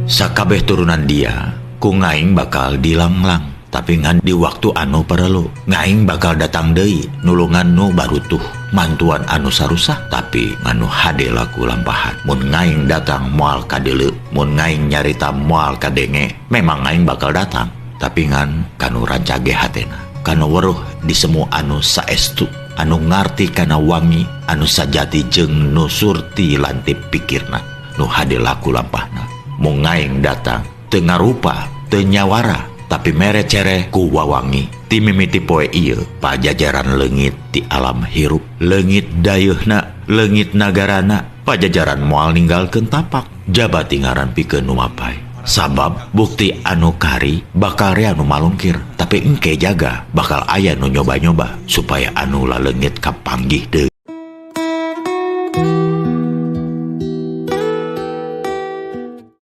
Sakabeh turunan dia ku ngaing bakal dilanglang, tapi ngan di waktu anu perlu. Ngaing bakal datang deui nulungan nu barutuh, mantuan anu sarusah, tapi nganu hade laku lampahan. Mun ngaing datang moal kadeuleu, mun ngaing nyarita moal kadenge, memang ngaing bakal datang, tapi ngan kanu rancage hatena, kanu weruh di semua anu saestu, anu ngarti kana wangi, anu sajati jeung nu surti lantip pikirna, nu hade laku lampahna. Mun ngaing datang teu ngarupa, teu nyawara, tapi mere cere ku wawangi. Ti mimiti poe ieu pajajaran leungit ti alam hirup, leungit dayeuhna, leungit nagarana, pajajaran moal ninggalkeun tapak, jaba tingaran pikeun nu mapai. Sabab bukti anu kari bakal rea nu malungkir, tapi engke jaga bakal aya nu nyoba-nyoba supaya anu laleungit kapanggih deui.